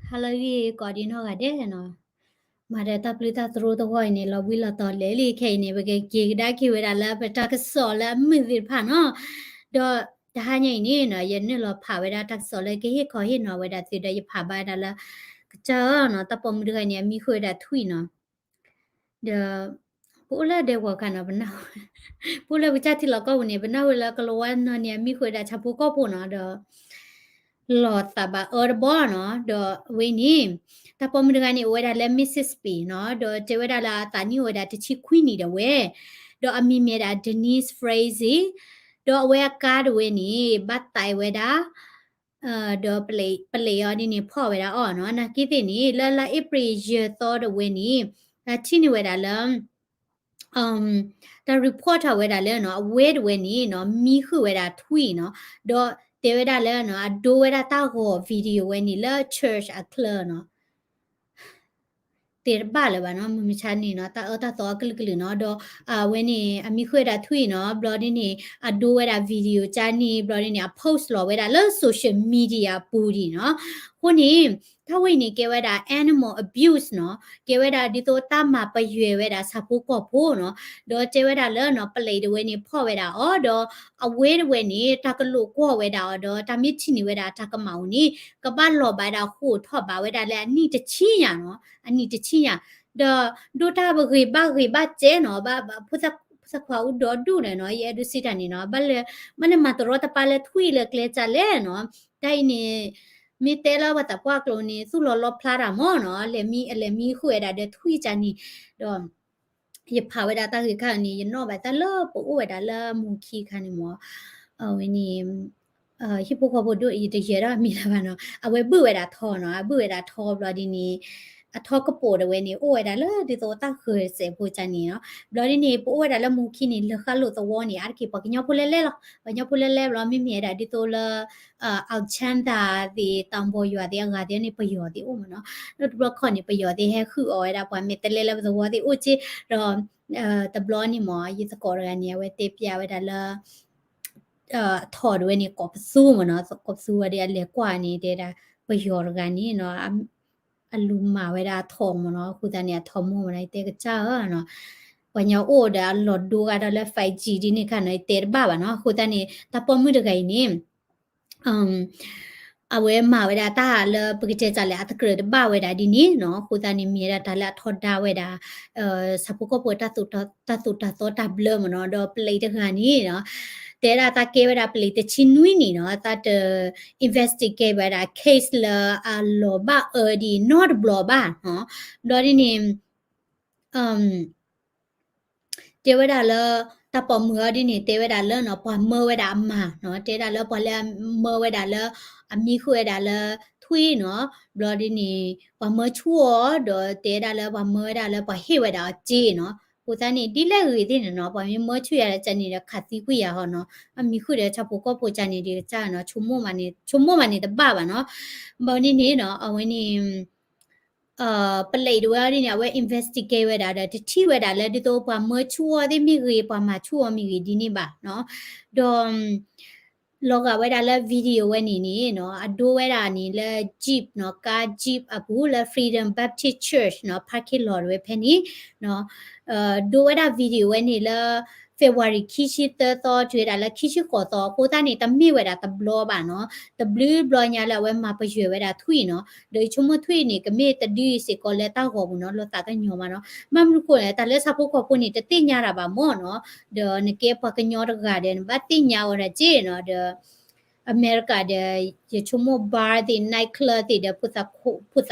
ဟါလၢအဂ့ၤ ကိးဒံနီၢ်ဂၤဒဲးနီၤ, မၤဒီးတၢ်ပျုၢ်တၢ်တြီတဂီၢ်အံၤန့ၣ် လီၤဘှံးလီၤတီၤလဲာ်လံခဲအံၤန့ၣ် ပကက့ၤကဒါက့ၤဝဲဒၣ်လၢပတၢ်ကစီၣ်လၢအမုာ်သ့ၣ်တဖၣ်နီၤ, ဒီးတဟါညါအံၤန့ၣ်နီၤ ယနုာ်လီၤဖးဝဲဒၣ်တၢ်ကစီၣ်လၢကဟ့ၣ်ခီဟ့ၣ်နီၤဝဲဒၣ်သုဒီး ယဖးဘၣ်ဝဲဒၣ်လၢ ကစၢ်ဧၢနီၤ တၢ်ပိာ်မုၣ်တဂၤန့ၣ် အမံၤဃုာ်ဝဲဒၣ်ထွံၣ်နီၤ ဒီး ပအိၣ်လၢဒဲကဝီၤခါနီၤ ပနၢ်ဟူ ပအိၣ်လၢပကစၢ်ထံလီၢ်ကီၢ်ပူၤန့ၣ် ပနၢ်ဟူလၢကလီၤဝါနီၤန့ၣ် အမံၤဃုာ်ဝဲဒၣ်ဆၣ်ဖိကီၢ်ဖိနီၤ ဒီး လီၤသးဘၣ်အၢတဘီနီၤ ဒီးအဝဲန့ၣ် တၢ်ပိာ်မုၣ်တဂၤန့ၣ် အိၣ်ဝဲဒၣ်လၢ Mississippi နီၤ ဒီးတဲဝဲဒၣ်လၢအသးနံၣ်အိၣ်ဝဲဒၣ်တဆံခွံနံၣ်ဒၣ်ဝဲ ဒီးအမံၤမ့ၢ်ဒၣ် Denise Frazier ဒီးအဝဲအကါတဝဲန့ၣ် ဘၣ်သးဝဲဒၣ် ဒီးပလံးအီၤဒ်န့ၣ် ဖီၣ်ဝဲဒၣ်အီၤနီၤ နာ်က့သ့ၣ်န့ၣ် လၢလါအ့ဖြ့ၣ်ယဲၢ်သီတဝဲန့ၣ် တၢ်ထံၣ်န့ၢ်ဝဲဒၣ်လၢ တၢ် report ထီၣ်ဝဲဒၣ်လၢနီၤ အဝဲတဝဲန့ၣ်နီၤ မံၤဃုာ်ဝဲဒၣ်ထွံၣ်နီၤ ဒီးတဲဝဲဒၣ်လၢနီၤ အဒိဝဲဒၣ်တၢ်ဂီၤ video ဝဲန့ၣ်လၢ church အချၢနီၤ တဲတဘၣ်လၢၤဘၣ်နီၤ မုၢ်မဆါန့ၣ်နီၤ တၢ်အၢတၢ်သီအကလုာ်ကလုာ်နီၤ ဒီးအဝဲန့ၣ် အမံၤဃုာ်ဝဲဒၣ်ထွံၣ်နီၤ ဘျီဒ်န့ၣ် အဒိဝဲဒၣ် video ကန့ၣ် ဘျီဒ်န့ၣ် အ post လီၤဝဲဒၣ်လၢ social media အပူၤဒံးနီၤ အဃိန့ၣ် တၢ်ဝဲအံၤန့ၣ် ကဲဝဲဒၣ် animal abuse နီၤ ကဲဝဲဒၣ်ဒ်သိးတၢ်မၤပယွဲၤဝဲဒၣ်ဆၣ်ဖိကီၢ်ဖိနီၤ ဒီးတဲဝဲဒၣ်လၢနီၤ ပလံးတဝဲန့ၣ် ဖီၣ်ဝဲဒၣ်အီၤ ဒီးအဝဲတဝဲန့ၣ် တၢ်ကလိာ်ကွီၢ်ဝဲဒၣ်အီၤ ဒီးတၢ်မ့ၢ်ထံၣ်န့ၢ်ဝဲဒၣ်တၢ်ကမၣ်အိၣ်န့ၣ် ကဘၣ်လီၤဘၣ်ဝဲဒၣ်ဃိာ်ထီၣ်ဘၣ်ဝဲဒၣ်လၢအနံၣ်တဆံညါနီၤ အနံၣ်တဆံညါ ဒီးဒိၣ်တၢ်ဂ့ၤဘၣ်ဂ့ၤဘၣ်စဲးနီၤ ဘၣ် ဖိသၣ်ခွါအိၣ်ဒီဒူၣ်န့ၣ်နီၤ ယအဲၣ်ဒိးစံးတၢ်န့ၣ်နီၤ ဘၣ်လၢ ဘၣ်လၢမၤတရီတပါလၢထွံၣ်လၢကျဲကၢ်လဲၣ်နီၤ တၢ်အံၤန့ၣ် မ့ၢ်တဲလၢပှၤသးပှၢ်ကျိာ်န့ၣ် သူၣ်လီၤလီဖျါတၢ်မၢ်နီၤ လဲၤမံ အလဲၤမံဃုာ်ဝဲဒၣ်ဒီးထွံၣ်ကၢ်န့ၣ် ဒီး ယဖးဝဲဒၣ်တၢ်ဂ့ၢ်ခါန့ၣ် ယနီၣ်ဘၣ်တၢ်လၢပအိၣ်ဝဲဒၣ်လၢမူခံခါန့ၣ်မၢ် အဝဲန့ၣ် ဟံၣ်ဖိဃီဖိဒိၣ်အံၤ ယတယၢၤဒၣ်မံၤလၢၤဘၣ်နီၤ အဝဲဘုၣ်ဝဲဒၣ်ထီနီၤ အဘုၣ်ဝဲဒၣ်ထီဘျီဒ်န့ၣ် အထီကပိာ်တဝဲန့ၣ် အိၣ်ဝဲဒၣ်လၢဒ်သိးတၢ်ဃၢၤစဲးဖိကၢ်န့ၣ်နီၤ ဘျီဒ်န့ၣ် ပအိၣ်ဝဲဒၣ်လၢမူခံန့ၣ် လၢဃၣ်လိာ်သဝီန့ၣ် အါတက့ၢ်ပှၤကညီဖိလဲလဲလီၤ ပှၤကညီဖိလဲလဲဘျီ မ့မ့ၢ်ဝဲဒၣ်ဒ်သိးလၢ အောင်ချမ်းသာ သ့ၣ် တောင်ပေါ်ယွၤ သ့ၣ်အဂၤသ့ၣ်န့ၣ် ပယီၤသ့ၣ်အိၣ်မၢ်နီၤ လၢတဘျီခီၣ်န့ၣ် ပယီၤသ့ၣ်ဟဲဃုအီၣ်ဝဲဒၣ်ပှၤမဲာ်တဲးလဲးလၢပသဝီသ့ၣ်အိၣ်က့ ဒီး တဘျီန့ၣ်မၢ် ယသကိးတဂၤန့ၣ် အဝဲတဲပျးဝဲဒၣ်လၢ အထီၣ်တဝဲန့ၣ် ကိးပသူမၢ်နီၤ ကိးပသူဝဲဒီးအလဲၤကွၢ်န့ၣ် တဲဒၣ် ပယီၤတဂၤန့ၣ်နီၤ အလူၤမၤဝဲဒၣ်အထီၣ်မၢ်နီၤ အဃိသတးန့ၣ် အထီၣ်မိၢ်မၢ်နီၤ ယတဲကစၢ်ဧၢနီၤ ပှၤကညီအိၣ်ဒီးအလီၢ်ဒိဂၤဒီးလၢ five G ဒ်န့ၣ်ခါနီၤ ယတဲတဘၣ်ဘၣ်နီၤ အဃိသတးန့ၣ် တၢ်ပိာ်မုၣ်တဂၤအံၤန့ၣ် အဝဲမၤဝဲဒၣ်တၢ်လၢပကတဲတၢ်လဲၣ် အတကြၢးတဘၣ်ဝဲဒၣ်ဒ်န့ၣ်နီၤ အဃိသတးန့ၣ် မ့ၢ်ဝဲဒၣ်တၢ်လၢအထီဒါဝဲဒၣ် ဆၣ်ဖိကီၢ်ဖိတၢ်သိၣ်တၢ်သီတၢ်ဘျၢမၢ်နီၤ ဒီးပလံးတဂၤန့ၣ်နီၤ တဲဒၣ်သးကဲဝဲဒၣ်ပလံးတဆံနွံနံၣ်နီၤ သးတ investigate ဝဲဒၣ် case လၢအလီၤဘၣ်အၢဒ်အံၤနီတဘျီဘၣ်နီၤ ဘျီဒ်န့ၣ် တဲဝဲဒၣ်လၢ တၢ်ပိာ်မုၣ်အီၤဒ်န့ၣ် တဲဝဲဒၣ်လၢနီၤ ပှၤမၢဝဲဒၣ်အမၤနီၤ တဲဒၣ်လၢပှၤလၢမၢဝဲဒၣ်လၢ အမံဃုာ်ဝဲဒၣ်လၢထွံၣ်နီၤ ဘျီဒ်န့ၣ် ပှၤမၢဆူၣ်အီၤ ဒီးတဲဒၣ်လၢပှၤမၢဝဲဒၣ်လၢပှၤဟ့ၣ်ဝဲဒၣ်အီၤစ့နီၤ အဃိသတးန့ၣ် ဒ်လဲၣ်ဂ့ၤသ့ၣ်န့ၣ်နီၤ ပှၤမ့ၢ်မၢဆူၣ်ယၤဒီးကန့ၣ်ဒီးခးသံကွံာ်ယၤဟီနီၤ အမံဃုာ်ဒီးဆၣ်ဖိကီၢ်ဖိကန့ၣ်ဒီးကစၢ်နီၤ ဆိကမိၣ်မးန့ၣ် ဆိကမိၣ်မးန့ၣ်တဘၣ်ဘၣ်နီၤ ဘၣ်န့ၣ်န့ၣ်နီၤ အဝဲန့ၣ် ပလံးတဝဲအီၤဒ်န့ၣ် အဝဲ investigate ဝဲဒၣ်ဒီး တထံၣ်ဝဲဒၣ်လၢဒ်သိးပှၤမၢဆူၣ်အီၤသ့ၣ်မ့ၢ်ဂ့ၤ ပှၤမၤဆူၣ်အီၤမ့ၢ်ဂ့ၤဒ်န့ၣ်ဘၣ်နီၤ ဒီး လီၤဂာ်ဝဲဒၣ်လၢ video ဝဲန့ၣ်န့ၣ်နီၤ အဒိဝဲဒၣ်န့ၣ်လၢ Jeep နီၤ car Jeep အပူၤလၢ Freedom Baptist Church နီၤ parking lot ဝဲဖဲန့ၣ် ဒိဝဲဒၣ် video ဝဲန့ၣ်လၢ February ခံဆံသၢသီ တုၤဝဲဒၣ်လၢခံဆံဃိးသီ အဃိသတးန့ၣ် တမ့ၢ်ဝဲဒၣ်တဘျီဘၣ်နီၤ တဘျုးဘျီညါလၢအဝဲမၤပယွဲၤဝဲဒၣ်ထွံၣ်နီၤ ဒီးယဆိကမိၣ်ထွံၣ်န့ၣ် ကမ့ၢ်တဒုအံၤစ့ၢ်ကီးလၢတၢ်ဂီၤပူၤနီၤ လီၤသးကညီၤမးနီၤ ဘၣ်မနုၤဃိလဲၣ် တၢ်လၢဆၣ်ဖိကီၢ်ဖိန့ၣ် တသ့ၣ်ညါတၢ်ဘၣ်မၢ်နီၤ ဒီးနကဲပှၤကညီတဂၤဒီး နဘၣ်သ့ၣ်ညါအီၤဒၣ်က့နီၤ ဒီး အမဲရကၤဒီး ယဆိကမိၣ် bar သ့ၣ် night club သ့ၣ်ဒီး ဖိသၣ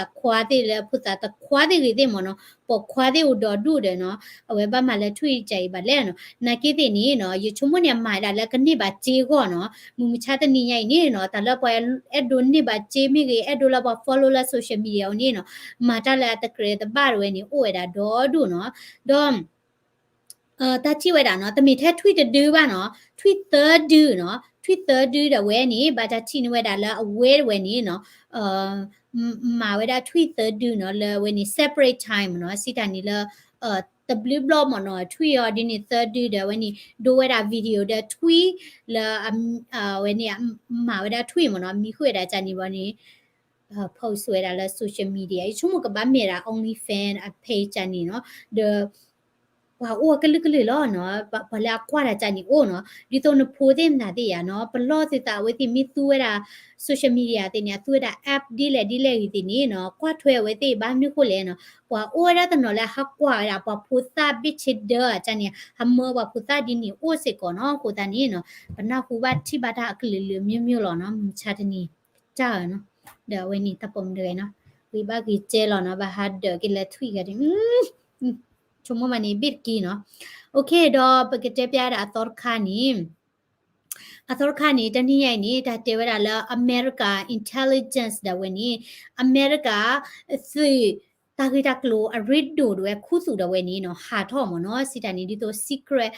်ခွါသ့ၣ်လၢ ဖိသၣ်ခွါသ့ၣ်ဂ့ၤသ့ၣ်မၢ်နီၤ ပိာ်ခွါသ့ၣ်အိၣ်ဒီဒူၣ်ဒီးနီၤ အဝဲဘၣ်မၤလၢထွံၣ်ကၢ်အံၤဘၣ်လဲၣ်နီၤ နာ်က့သ့ၣ်န့ၣ်နီၤ ယဆိကမိၣ်န့ၣ် အမၤဒၣ်လၢကန့ၢ်ဘၣ်စ့အဂီၢ်နီၤ မုၢ်မဆါတနံၤညါအံၤန့ၣ်နီၤ တၢ်လၢပှၤအဲၣ်ဒိးန့ၢ်ဘၣ်စ့မ့ၢ်ဂ့ၤ အဲၣ်ဒိးလၢပှၤ follow လၢ social media အီၤန့ၣ်နီၤ မၤတၢ်လၢအတကြၢးတဘၣ်တဝဲန့ၣ် အိၣ်ဝဲဒၣ်ဒီဒူၣ်နီၤ ဒီး တၢ်ထံၣ်ဝဲဒၣ်နီၤ တမ့ၢ်ထဲထွံၣ်တဒုဘၣ်နီၤ ထွံၣ်သၢဒုနီၤ ထွံၣ်သၢဒုဒီးဝဲန့ၣ် ဘၣ်တၢ်ထံၣ်န့ၢ်ဝဲဒၣ်လၢအဝဲတဝဲန့ၣ်နီၤ မၤဝဲဒၣ်ထွံၣ်သၢဒုနီၤ လၢအဝဲန့ၣ် separate time နီၤ စံးတၢ်န့ၣ်လၢ တဘျုးဘျီမၢ်နီၤ ထွံၣ်အီၤဒ်န့ၣ်သၢဒုဒီးဝဲန့ၣ် ဒိဝဲဒၣ် video ဒီးထွံၣ် လၢ အဝဲန့ၣ် မၤဝဲဒၣ်ထွံၣ်မၢ်နီၤ မံဃုာ်ဝဲဒၣ်ကန့ၣ်ဘၣ်န့ၣ် post ဝဲဒၣ်လၢ social media ယဆိကမိၣ်ကဘၣ်မ့ၢ်ဒၣ် OnlyFans အ page န့ၣ်နီၤ, ဒီး ပှၤအိၣ်အကလုာ်ကလုာ်လီၤနီၤ, ပှၤလၢအကွၢ်တၢ်ကန့ၣ်အိၣ်နီၤ, ဒ်သိးနဖိသ့ၣ်မတၤသ့ၣ်ယၤနီၤ, ပလီၢ်သုသးအဝဲသ့ၣ်မ့ၢ်သူဝဲဒၣ် social media သ့ၣ်န့ၣ် အသူဝဲဒၣ် app ဒ်လဲၣ်ဒ်လဲၣ်ဂ့ၤသ့ၣ်န့ၣ်နီၤ, ကွၢ်ထွဲအဝဲသ့ၣ်ဘၣ်မနုၤဃိလဲၣ်နီၤ, ပှၤအိၣ်ဝဲဒၣ်တနီၤလၢဟးကွၢ်ဝဲဒၣ် ပှၤဖိသၣ်ဘ့ၣ်ဆ့ဒၢအကန့ၣ် ဟးမၢပှၤဖိသၣ်ဒ်န့ၣ်အိၣ်စ့ၢ်ကီးနီၤ, အဃိသတးန့ၣ်နီၤ, ပနၢ်ဟူဘၣ်ထံၣ်ဘၣ်တၢ်အကလုာ်လုာ်မျိုးမျိုးလီၤနီၤ, မုၢ်မဆါတနံၤ တၢ်နီၤ, ဒီးအဝဲန့ၣ်တၢ်ပိာ်မုၣ်တဂၤနီၤ, ဂ့ၤဘၣ်ဂ့ၤကဲလီၤနီၤ, ဘၣ်ဟးဒၢးက့ၤလၢထွံၣ်ဂၤဒ် ဆိကမိၣ်မးန့ၣ် ဘ့ၣ်တက့ၢ်နီၤ. OK ဒီးပကတဲပျးဒၣ်အသီတခါန့ၣ်, အသီတခါန့ၣ် တနံၤညါအံၤန့ၣ် တၢ်တဲဝဲဒၣ်လၢ America intelligence ဒၣ်ဝဲန့ၣ် အမဲရကၤ သုး တၢ်ဂ့ၢ်တၢ်ကျိၤအရ့ဒိၣ်ဒၣ်ဝဲ ခူသူၣ်ဒၣ်ဝဲန့ၣ်နီၤ ဟးထီၣ်မ့ၢ်နီၤ စံးတၢ်န့ၣ် ဒ်သိး secret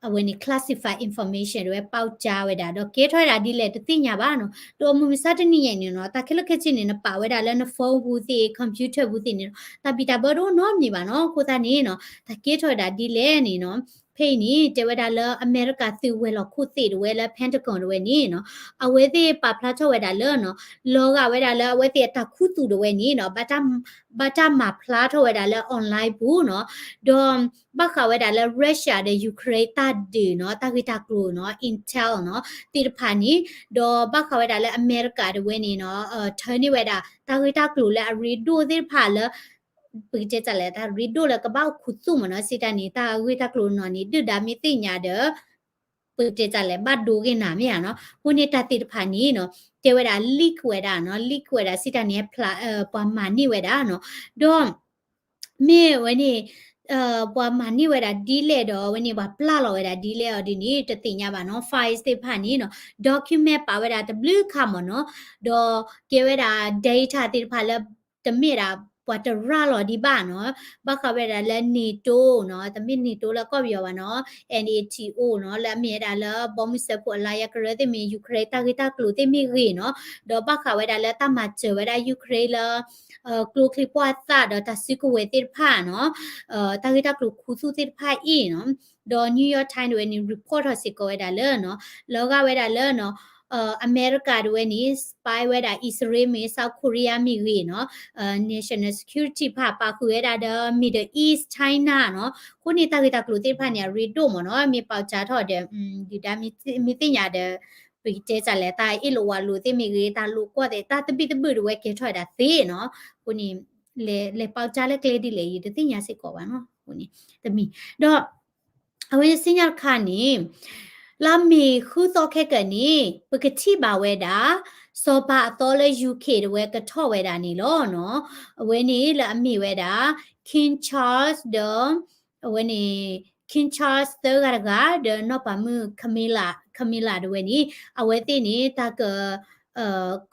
အဝဲန့ၣ် classified information ဒၣ်ဝဲ ပေါက်ကြား ဝဲဒၣ် ဒီးကဲထီၣ်ဝဲဒၣ်ဒ်လဲၣ်တသ့ၣ်ညါဘၣ်နီၤ. ဒီးမုၢ်မဆါတနံၤညါအံၤန့ၣ်နီၤ တၢ်ခဲလၢာ်ခဲဆ့န့ၣ် နပာ်ဝဲဒၣ်လၢန phone ပူၤသ့ၣ် computer ပူၤသ့ၣ်န့ၣ်နီၤ တၢ်ဘံၣ်တၢ်ဘၢတအိၣ်နီတမံၤဘၣ်နီၤ. အဃိသတးန့ၣ်နီၤ တၢ်ကဲထီၣ်ဝဲဒၣ်ဒ်လဲၣ်န့ၣ်နီၤ ဖဲအံၤန့ၣ် တဲဝဲဒၣ်လၢအမဲရကၤသုးဝဲၤလီၢ်ခိၣ်သ့ၣ်ဒၣ်ဝဲလၢ Pentagon ဒၣ်ဝဲန့ၣ်နီၤ အဝဲသ့ၣ်ပာ်ဖျါထီၣ်ဝဲဒၣ်လၢနီၤ လီၤဂာ်ဝဲဒၣ်လၢအဝဲသ့ၣ်အတၢ်ခူသူၣ်ဒၣ်ဝဲန့ၣ်နီၤ ဘၣ်တၢ်မၤဖျါထီၣ်ဝဲဒၣ်လၢ online ပူၤနီၤ ဒီးဘၣ်ဃးဝဲဒၣ်လၢ Russia ဒီး Ukraine တၢ်ဒုးနီၤ တၢ်ဂ့ၢ်တၢ်ကျိၤနီၤ intel နီၤ သ့ၣ်တဖၣ်န့ၣ် ဒီးဘၣ်ဃးဝဲဒၣ်လၢအမဲရကၤဒၣ်ဝဲန့ၣ်နီၤ ထၢန့ၢ်ဝဲဒၣ် တၢ်ဂ့ၢ်တၢ်ကျိၤလၢအရ့ဒိၣ်သ့ၣ်တဖၣ်လၢ ပကတဲတၢ်လဲၣ် တၢ်ရ့ဒိၣ်လၢကဘၣ်အိၣ်ခူသူၣ်မ့ၢ်နီၤ စံးတၢ်န့ၣ် တၢ်ဂ့ၢ်တၢ်ကျိၤနီၤန့ၣ် ဒုၣ်ဒါမ့ၢ်သ့ၣ်ညါဒီး ပကတဲတၢ်လဲၣ် ဘၣ်ဒိဂ့ၤနၤမ့ၢ်ဧါနီၤ. အဃိန့ၣ်တၢ်သ့ၣ်တဖၣ်န့ၣ်နီၤ တဲဝဲဒၣ် leak ဝဲဒၣ်နီၤ leak ဝဲဒၣ် စံးတၢ်န့ၣ် ပှၤမၤန့ၢ်ဝဲဒၣ်နီၤ ဒီး မ့ၢ်ဝဲန့ၣ် ပှၤမၤန့ၢ်ဝဲဒၣ်ဒ်လဲၣ်ဒီး အဝဲန့ၣ်ပှၤပျၢ်လီၤဝဲဒၣ်ဒ်လဲၣ်အီၤဒ်န့ၣ် တသ့ၣ်ညါဘၣ်နီၤ. files သ့ၣ်တဖၣ်န့ၣ်နီၤ document ပာ်ဝဲဒၣ်တဘျုးခါမ့ၢ်နီၤ ဒီးကဲဝဲဒၣ် data သ့ၣ်တဖၣ်လၢ တမ့ၢ်ဒၣ်ပှၤတရၤလီၤဒံးဘၣ်နီၤ ဘၣ်ဃးဝဲဒၣ်လၢ NATO နီၤ တမ့ၢ် NATO လၢကီၢ်ပယီၤဘၣ်နီၤ NATO နီၤ လၢအမ့ၢ်ဝဲဒၣ်လၢ ဘီမုၢ်စၢဖှိၣ်အလါယါကရၢသ့ၣ်မ့ၢ် Ukraine တၢ်ဂ့ၢ်တၢ်ကျိၤသ့ၣ်မ့ၢ်ဂ့ၤနီၤ ဒီးဘၣ်ဃးဝဲဒၣ်လၢတၢ်မၤစၢၤဝဲဒၣ် Ukraine လၢ ကျိချံမျိာ်သၣ်ဒီးတၢ်စုကဝဲၤသ့ၣ်တဖၣ်နီၤ တၢ်ဂ့ၢ်တၢ်ကျိၤခူသူၣ်သ့ၣ်တဖၣ်အံၤနီၤ ဒီး New York Times ဒၣ်ဝဲန့ၣ် report ထီၣ်စ့ၢ်ကီးဝဲဒၣ်လၢနီၤ လီၤဂာ်ဝဲဒၣ်လၢနီၤ အမဲရကၤဒၣ်ဝဲန့ၣ် spy ဝဲဒၣ် အံၣ်စရ့လးမ့ၢ် South Korea မ့ၢ်ဂ့ၤနီၤ national security တဖၣ် ပာ်ဃုာ်ဝဲဒၣ်ဒီး Middle East China နီၤ အဃိန့ၣ်တၢ်ဂ့ၢ်တၢ်ကျိၤသ့ၣ်တဖၣ်န့ၣ် အရ့ဒိၣ်မ့ၢ်နီၤ မ့ၢ်ပေါက်ကြားထီၣ်ဒီး ဒုၣ်ဒါမ့ၢ်သ့ၣ်ညါဒီး ပကတဲတၢ်လဲၣ် တၢ်အ့ၣ်လိာ်ဝးလိာ်သ့ၣ်မ့ၢ်ဂ့ၤ တၢ်လိာ်ကွီၢ်သ့ၣ် တၢ်သဘံၣ်သဘုၣ်ဒၣ်ဝဲကဲထီၣ်ဝဲဒၣ်သ့နီၤ အဃိန့ၣ် လဲၤ လဲၤပေါက်ကြားလၢကျဲဒ်လဲၣ် ယတသ့ၣ်ညါစ့ၢ်ကီးဘၣ်နီၤ အဃိန့ၣ် တမံၤ ဒီး အဝဲစံၣ်ညီၣ်တခါန့ၣ် လါမ့ၤဃုသီခဲကနံၣ်န့ၣ် ပကထံၣ်ဘၣ်ဝဲဒၣ် စီၤပၤအသီလၢ UK ဒၣ်ဝဲကထီၣ်ဝဲဒၣ်န့ၣ်လီၤနီၤ အဝဲန့ၣ်လၢအမ့ၢ်ဝဲဒၣ် King Charles ဒီး အဝဲန့ၣ် King Charles သၢဂၤတဂၤ ဒီးနီၢ်ပၤမုၣ် Camilla Camilla ဒၣ်ဝဲန့ၣ် အဝဲသ့ၣ်န့ၣ် တၢ်က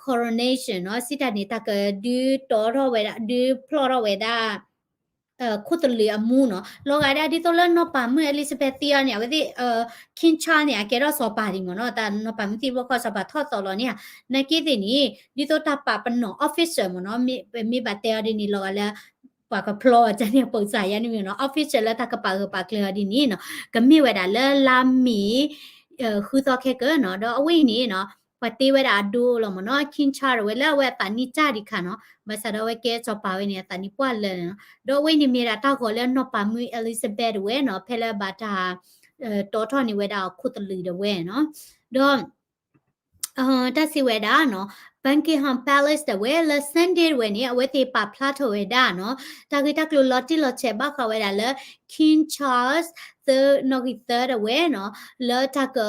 coronation နီၤ စံးတၢ်န့ၣ် တၢ်ကဒုးတီထီၣ်ဝဲဒၣ် ဒုးဖျီၣ်ထီၣ်ဝဲဒၣ် ခိၣ်သလုးအမူနီၤ လီၤဂာ်ဒၣ်ဒ်သိးလၢနီၢ်ပၤမုၣ် Elizabeth သံအီၤန့ၣ် အဝဲသ့ၣ် King Charles န့ၣ် အကဲထီၣ်စီၤပၤဒံးမ့ၢ်နီၤ တၢ်နီၢ်ပၤမုၣ်သံဘျီခီစီၤပၤထီၣ်သီလီၤန့ၣ်ဧါ နာ်က့သ့ၣ်န့ၣ် ဒ်သိးတၢ်ပာ်ပနီၣ် official မ့ၢ်နီၤ မ့ၢ်ဘၣ်တဲအီၤဒ်န့ၣ် လီၤဂာ်လၢ ပှၤကဖျီအီၤန့ၣ် ပိာ်စၢ်ယါန့ၣ်မ့ၢ်နီၤ official လၢတၢ်ကပာ်ဂၢၢ်ပာ်ကျၢၤအီၤဒ်န့ၣ်နီၤ ကမ့ၢ်ဝဲဒၣ်လၢလါမ့ၤ ဃုသီခဲကနံၣ်နီၤ ဒီးအဝဲအံၤန့ၣ်နီၤ ပှၤတ့ဝဲဒၣ်အဒိလီၤမ့ၢ်နီၤ King Charles ဒၣ်ဝဲလၢအဝဲအသးနံၣ်စၢ်ဒံးခါနီၤ ဘၣ်ဆၣ်ဒီးအဝဲကဲစီၤပၤဝဲန့ၣ် အသးနံၣ်ပှၢ်လၢာ်န့ၣ်နီၤ ဒီးအဝဲန့ၣ်မ့ၢ်ဒၣ်တၢ်ဂီၤလၢနီၢ်ပၤမုၣ် Elizabeth ဒၣ်ဝဲနီၤ ဖဲလၢဘၣ်တၢ် တီထီၣ်န့ၢ်ဝဲဒၣ်အခိၣ်သလုးဒၣ်ဝဲနီၤ ဒီး တၢ်စံးဝဲဒၣ်နီၤ Buckingham Palace ဒၣ်ဝဲလၢ Sunday ဒၣ်ဝဲန့ၣ် အဝဲသ့ၣ်ပာ်ဖျါထီၣ်ဝဲဒၣ်နီၤ တၢ်ဂ့ၢ်တၢ်ကျိၤလီၤတံၢ်လီၤဆဲးဘၣ်ဃးဝဲဒၣ်လၢ King Charles သၢ နီၣ်ဂံၢ်သၢဒၣ်ဝဲနီၤ လၢတၢ်က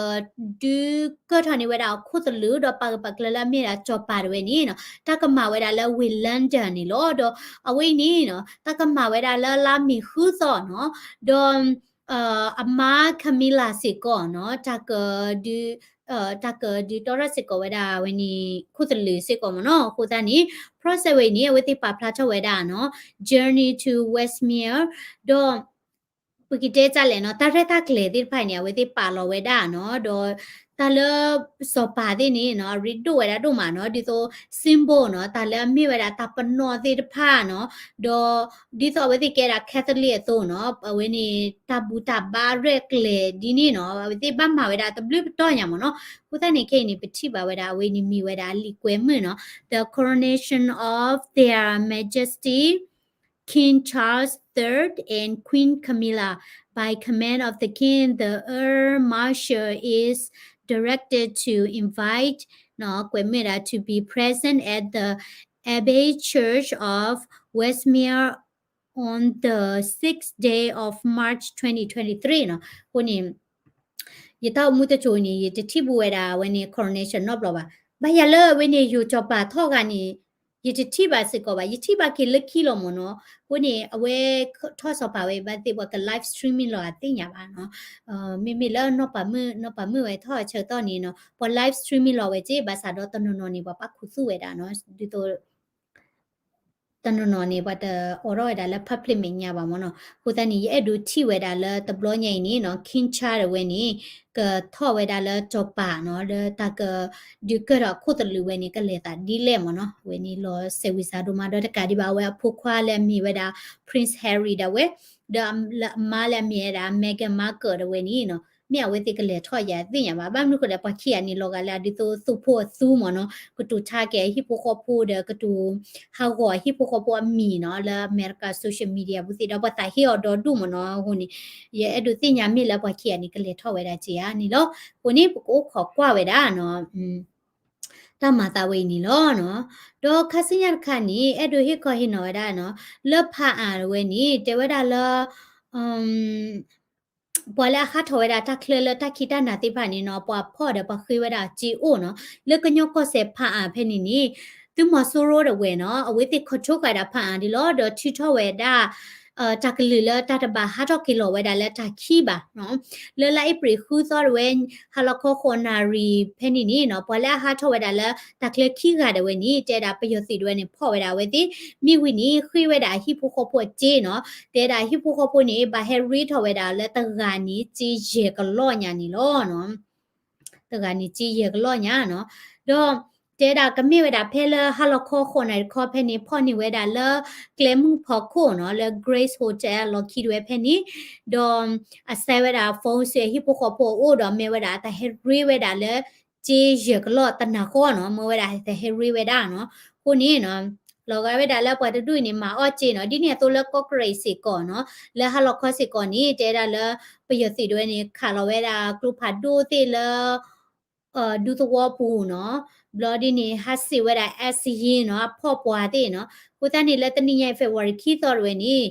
ဒုးကၢၢ်ထီၣ်န့ၢ်ဝဲဒၣ်အခိၣ်သလုး ဒီးပာ်ဂၢၢ်ပာ်ကျၢၤလၢအမ့ၢ်ဒၣ်စီၤပၤဒၣ်ဝဲန့ၣ်နီၤ တၢ်ကမၤဝဲဒၣ်လၢဝ့ၢ် London န့ၣ်လီၤ. ဒီးအဝဲအံၤန့ၣ်နီၤ တၢ်ကမၤဝဲဒၣ်လၢလါမ့ၤဃုသီနီၤ ဒီး အမါ Camilla စ့ၢ်ကီးနီၤ တၢ်က တၢ်ကဒုးတီထီၣ်စ့ၢ်ကီးဝဲဒၣ်ဝဲန့ၣ် ခိၣ်သလုးစ့ၢ်ကီးမ့ၢ်နီၤ အဃိသတးန့ၣ် process ဝဲအံၤန့ၣ် အဝဲသ့ၣ်ပာ်ဖျါထီၣ်ဝဲဒၣ်နီၤ Journey to Westminster ဒီး ပကတဲတၢ်လဲၣ်နီၤ တၢ်ရဲၣ်တၢ်ကျဲၤသ့ၣ်တဖၣ်အံၤန့ၣ် အဝဲသ့ၣ်ပာ်လီၤဝဲဒၣ်နီၤ ဒီး တၢ်လၢစီၤပၤသ့ၣ်န့ၣ်နီၤ အရ့ဒိၣ်ဝဲဒၣ်ဒိၣ်မးနီၤ ဒ်သိး symbol နီၤ တၢ်လၢအမ့ၢ်ဝဲဒၣ်တၢ်ပနီၣ်သ့ၣ်တဖၣ်နီၤ ဒီးဒ်သိးအဝဲသ့ၣ်ကဲဒၣ် Catholic အသိးနီၤ အဝဲန့ၣ် တၢ်ဘူၣ်တၢ်ဘါရဲၣ်ကျဲၤဒ်န့ၣ်နီၤ အဝဲသ့ၣ်ဘၣ်မၤဝဲဒၣ်တဘျုးပတီၢ်ညါမးနီၤ အဃိသတးန့ၣ် ခဲအံၤန့ၣ် ပထံၣ်ဘၣ်ဝဲဒၣ် အဝဲန့ၣ်မ့ၢ်ဝဲဒၣ်လံာ်ကွဲမုာ်နီၤ The coronation of Their Majesty King Charles the third and Queen Camilla. By command of the king, the Earl Marshal is directed to invite နီၤ ကွဲးမုာ်ဒၣ် to be present at the Abbey Church of Westminster on the sixth day of March twenty twenty-three နီၤ အဃိန့ၣ် ယတၢ်အိၣ်မူတစိၤန့ၣ် ယတထံၣ်ဘူးဝဲဒၣ်အဝဲန့ၣ် coronation နီတဘျီဘၣ်. ဘၣ်ယၤလၢအဝဲန့ၣ် ယိၤစီၤပၤထီၣ်ဂၤန့ၣ် ယတထံၣ်ဘၣ်စ့ၢ်ကီးဘၣ်, ယထံၣ်ဘၣ်က့ၤလၢခံလီၤမ့ၢ်နီၤ. အဃိန့ၣ် အဝဲထီၣ်စီၤပၤဝဲဘၣ်သ့ၣ် ပှၤက live streaming လီၤအသ့ၣ်ညါဘၣ်နီၤ. မ့မ့ၢ်လၢနီၢ်ပၤမုၣ် နီၢ်ပၤမုၣ်ဝဲထီၣ်အဆၢကတီၢ်န့ၣ်နီၤ ပှၤ live streaming လီၤဝဲက့ ဘၣ်ဆၣ်ဒီးတနီၤနီၤန့ၣ် ပှၤပာ်ခူသူၣ်ဝဲဒၣ်နီၤ ဒ်သိး တနီၤနီၤန့ၣ် ပှၤတအိးထီၣ်ဝဲဒၣ်လၢ public မဲာ်ညါဘၣ်မ့ၢ်နီၤ. အဃိသတးန့ၣ် ယအဲၣ်ဒိးထံၣ်ဝဲဒၣ်လၢတဘျီညါအံၤန့ၣ်နီၤ King Charles တဝဲန့ၣ် ကထီၣ်ဝဲဒၣ်လၢစီၤပၤနီၤ လၢတၢ်ကဒုးကၢၢ်ထီၣ်အခိၣ်သလုးဝဲန့ၣ် ကလဲၤသးဒ်လဲၣ်မ့ၢ်နီၤ. အဝဲန့ၣ်လီၤစဲးဝံၤစးဒိၣ်မး ဒီးတကးဒံးဘၣ် အဝဲအဖိခွါလၢအမ့ၢ်ဝဲဒၣ် Prince Harry ဒၣ်ဝဲ ဒီးအမါလၢအမ့ၢ်ဝဲဒၣ် Meghan Markle တဝဲန့ၣ်နီၤ မ့ၢ်အဝဲသ့ၣ်ကလဲၤထီၣ်ယၤသ့ၣ်ညါဘၣ်. ဘၣ်မနုၤဃိလဲၣ် ပှၤခံဂၤန့ၣ် လီၤဂာ်လၢအဒ်သိးသူၣ်ဖိအသူမ့ၢ်နီၤ ကတိၤထါက့ၤအဟံၣ်ဖိဃီဖိဒီး ကတိၤဟးဂီၤအဟံၣ်ဖိဃီဖိအမံၤနီၤ လၢအမဲရကၤ social media ပူၤသ့ၣ်ဒီး ပှၤသးဟ့အီၤဒီဒူၣ်မ့ၢ်နီၤ. အဃိန့ၣ် ယအဲၣ်ဒိးသ့ၣ်ညါမ့ၢ်လၢပှၤခံဂၤန့ၣ် ကလဲၤထီၣ်ဝဲဒၣ်က့ဧါန့ၣ်လီၤ. အဃိန့ၣ် ပကအိၣ်ခိးကွၢ်ဝဲဒၣ်နီၤ တၢ်မၤသးဝဲအံၤန့ၣ်လီၤနီၤ. ဒီးခါဆူညါတခါန့ၣ် အဲၣ်ဒိးဟ့ၣ်ခီဟ့ၣ်နီၤဝဲဒၣ်နီၤ လၢဖးအါတဝဲန့ၣ် တဲဝဲဒၣ်လၢ ပှၤလၢအဟးထီၣ်ဝဲဒၣ်တၢ်ချၢလၢတၢ်ခံးတၢ်နၤသ့ၣ်တဖၣ်န့ၣ်နီၤ ပှၤဖီၣ်ဒီးပှၤဃ့ဝဲဒၣ်စ့အိၣ်နီၤ လၢကညီကီၢ်စဲၣ်ဖးအါဖဲန့ၣ်န့ၣ် သုးမီၤစိရိၤတဝဲနီၤ အဝဲသ့ၣ် control ဃာ်ဒၣ်ဖးအါဒ်လီၤ ဒီးထုးထီၣ်ဝဲဒၣ် တၢ်ကလုာ်လၢတၢ်တဘၣ်ဟးထီၣ်က့ၤလီၤဝဲဒၣ်လၢတၢ်ခံးဘၣ်နီၤ လၢလါအ့ဖြ့ၣ်ဃုသီတဝဲ ဟါလီၤခီဃိးနၣ်ရံၣ်ဖဲန့ၣ်န့ၣ်နီၤ ပှၤလၢအဟးထီၣ်ဝဲဒၣ်လၢတၢ်ချၢခံဂၤတဝဲန့ၣ် တဲဒၣ်ပယီၤသုးတဝဲန့ၣ် ဖီၣ်ဝဲဒၣ်အဝဲသ့ၣ် မ့ၢ်ဝံၤန့ၣ် ဃ့ဝဲဒၣ်အဟံၣ်ဖိဃီဖိအစ့နီၤ တဲဒၣ်အဟံၣ်ဖိဃီဖိန့ၣ် ဘၣ်ဟဲရ့ထီၣ်ဝဲဒၣ်လၢတဂၤန့ၣ် စ့ယဲၢ်ကလီၢ်ညါန့ၣ်လီၤနီၤ တဂၤန့ၣ်စ့ယဲၢ်ကလီၢ်ညါနီၤ ဒီး တဲဒၣ်ကမ့ၢ်ဝဲဒၣ်ဖဲလၢဟါလီၤခီဃိးနၣ်ရံၣ်တခီဖဲန့ၣ် ဖီၣ်န့ၢ်ဝဲဒၣ်လၢ ကျဲမုၢ်ဖီခိၣ်နီၤ လၢ Grace Hotel လီၢ်ခံတဝဲဖဲန့ၣ် ဒီး အစဲဝဲဒၣ် phone ဆူအဟံၣ်ဖိဃီဖိအအိၣ်ဒီးမ့ၢ်ဝဲဒၣ်အတၢ်ဟဲရ့ဝဲဒၣ်လၢ စ့ယဲၢ်ကလီၢ်တနၤဃီနီၤ မ့ၢ်ဝဲဒၣ်တၢ်ဟဲရ့ဝဲဒၣ်နီၤ အဃိန့ၣ်နီၤ လီၤဂာ်ဝဲဒၣ်လၢပှၤတဒူၣ်အံၤန့ၣ် မၤအီၣ်စ့နီၤ ဒ်န့ၣ်အသိးလၢကီၢ်ကရ့ၣ်စ့ၢ်ကီးနီၤ လၢဟါလီၤခီစ့ၢ်ကီးန့ၣ် တဲဒၣ်လၢ ပယီၤသုးတဝဲန့ၣ် ခးလီၤဝဲဒၣ်ကျိဖးဒိၣ်သ့ၣ်လၢ ဒူသဝီပူၤနီၤ ဘျီဒ်န့ၣ် ဟးစံးဝဲဒၣ် အဲးစယ့ၣ်နီၤ အဖီၣ်ပှၤသ့ၣ်နီၤ အဃိသတးန့ၣ်လၢတနံၤညါအံၤ February ခံသီတဝဲန့ၣ်